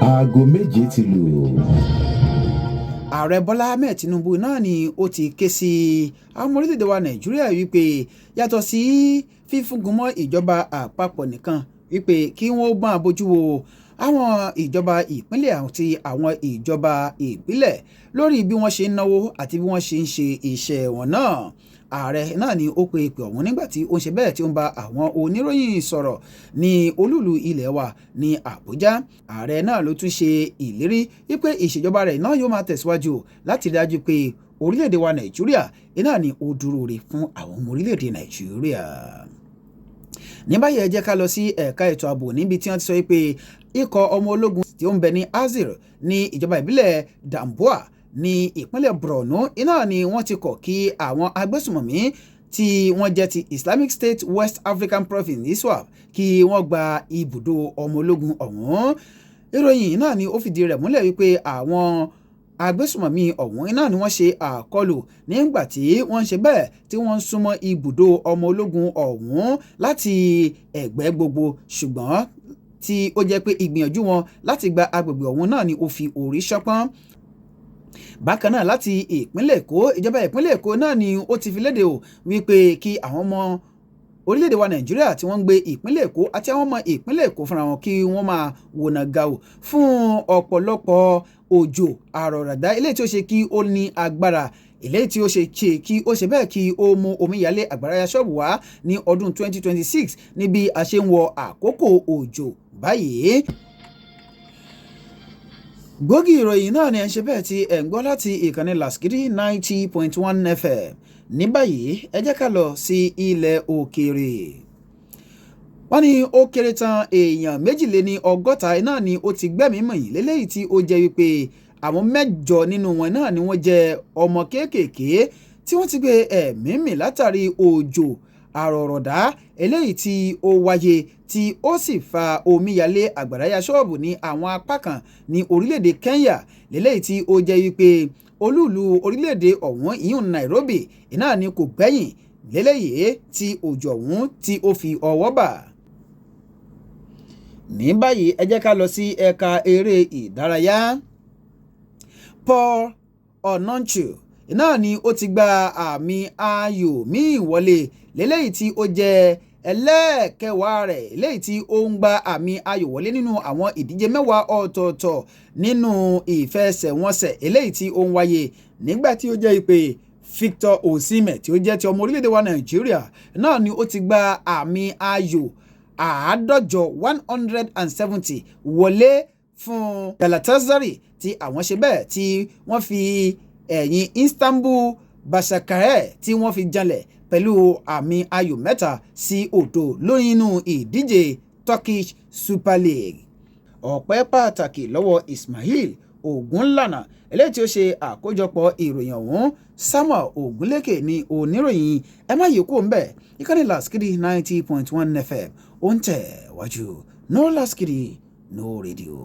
Aago 7 ti lù. Ààrẹ Bọ́lá Ahmed Tinubu náà ni ó ti ké sí àwọn ọmọ orílẹ̀-èdè wa Nàìjíríà wípé yàtọ̀ sí fífúngun mọ́ ìjọba àpapọ̀ nìkan, wípé kí wọ́n máa bójú wo àwọn ìjọba ìpínlẹ̀ àti àwọn ìjọba ìbílẹ̀ lórí bí wọ́n ṣe ń náwó àti bí wọ́n ṣe ń ṣe iṣẹ́ wọn náà. Ààrẹ náà ni ó pe ìpè ọ̀hún nígbà tí ó ń ṣe bẹ́ẹ̀ tí ó ń bá àwọn oníròyìn sọ̀rọ̀ ní olúùlú ilẹ̀ wa ní Àbújá. Ààrẹ náà ló tún ṣe ìlérí wípé ìṣèjọba rẹ̀ náà yóò máa tẹ̀síwájú láti rí dájú pé orílẹ̀-èdè wa Nàìjíríà iná ni ó dúró re fún àwọn ọmọ orílẹ̀-èdè Nàìjíríà. Ní báyìí, ẹ jẹ́ ká lọ sí ẹ̀ka ètò ààbò, níbi tí wọ́n ti sọ pé ikọ̀ ọmọ ológun tí ó ń bẹ ní Azir ní ìjọba ìbílẹ̀ Damboa ní ìpínlẹ̀ Borno iná ni wọ́n ti kọ̀ kí àwọn agbésùmọ̀mí tí wọ́n jẹ́ ti Islamic State West African Province, ISWAP, kí wọ́n gba ibùdó ọmọ ológun ọ̀hún. Ìròyìn náà ni ó fìdí rẹ̀ múlẹ̀ wípé àwọn agbésùmọ̀mí ọ̀hún náà ni wọ́n ṣe àkọlù nígbà tí wọ́n ń ṣe bẹ́ẹ̀ tí wọ́n ń súnmọ́ ibùdó ọmọ ológun ọ̀hún láti ẹ̀gbẹ́ gbogbo, ṣùgbọ́n tí ó jẹ́ pé ìgbìyànjú wọn láti gba agbègbè ọ̀hún náà ni ó fi orí ṣánpọ́n. Bákan náà, láti ìpínlẹ̀ Èkó, ìjọba ìpínlẹ̀ Èkó náà ni ó ti fi léde o wípé kí àwọn ọmọ orílẹ̀-èdè wa Nàìjíríà tí wọ́n ń gbé ìpínlẹ̀ Èkó àti àwọn ọmọ ìpínlẹ̀ Èkó fúnra wọn kí wọ́n máa wònà gàù fún ọ̀pọ̀lọpọ̀ òjò àrọ̀ràdá eléyìí tí ó ṣe kí ó ní agbára, eléyìí tí ó ṣe kí ó ṣe bẹ́ẹ̀ kí ó mú omíyalé àgbàrá ya ṣọ́ọ̀bù wá ní ọdún 2026, níbi a ṣe ń wọ àkókò òjò báyìí. Gbòógì ìròyìn náà ni ẹ̀ ń ṣe bẹ́ẹ̀ tí ẹ̀ ń gbọ́ láti ìkànnì Lasgidi 90.1 FM. Ní báyìí, ẹ jẹ́ ká lọ sí ilẹ̀ òkèèrè. Wọ́n ní ó kéré tán èèyàn 62 náà ni ó ti gbẹ́mìí mì lélẹ́yìí, tí ó jẹ́ wípé àwọn mẹ́jọ nínú wọn náà ni wọ́n jẹ́ ọmọ kéékèèké tí wọ́n ti gbé ẹ̀mí mì látàrí òjò àrọ̀rọ̀dá eléyìí tí ó wáyé tí ó sì fa omíyalé àgbàrá ya ṣọ́ọ̀bù ní àwọn apá kan ní orílẹ̀-èdè Kenya, lélẹ́yìí tí ó jẹ́ wípé olúùlú orílẹ̀-èdè ọ̀hún, ìyún Nairobi, iná ni kò gbẹ́yìn lélẹ́yìí tí òjò ọ̀hún tí ó fi ọwọ́ bà. Ní báyìí, ẹ jẹ́ ká lọ sí ẹ̀ka eré ìdárayá. Paul Onuachu náà ni ó ti gba àmì ayò míì wọlé, lélẹ́yìí tí ó jẹ́ ẹlẹ́ẹ̀kẹwàá rẹ̀ léyìí tí ó ń gba àmì ayò wọlé nínú àwọn ìdíje 10 ọ̀tọ̀ọ̀tọ̀ nínú ìfẹsẹ̀wọnsẹ̀ eléyìí tí ó ń wáyé, nígbà tí ó jẹ́ pé Victor Osimhen, tí ó jẹ́ ti ọmọ orílẹ̀-èdè wa Nàìjíríà náà ni ó ti gba àmì ayò 150, 170 wọlé fún Galatasaray, tí àwọn ṣe bẹ́ẹ̀ tí wọ́n fi ẹ̀yìn Istanbul Başakşehir tí wọ́n fi janlẹ̀ pẹ̀lú àmì ayò 3-0 lórí inú ìdíje Turkish Super League. Ọpẹ́ pàtàkì lọ́wọ́ Ismail Ogunlana eléyìí tí ó ṣe àkójọpọ̀ ìròyìn ọ̀hún. Samuel Ogunlékè ní oníròyìn. Ẹ má yí kúrò ńbẹ̀, ìkànnì Lasgidi 90.1 FM ó ń tẹ̀ wájú. No Lasgidi, no radio.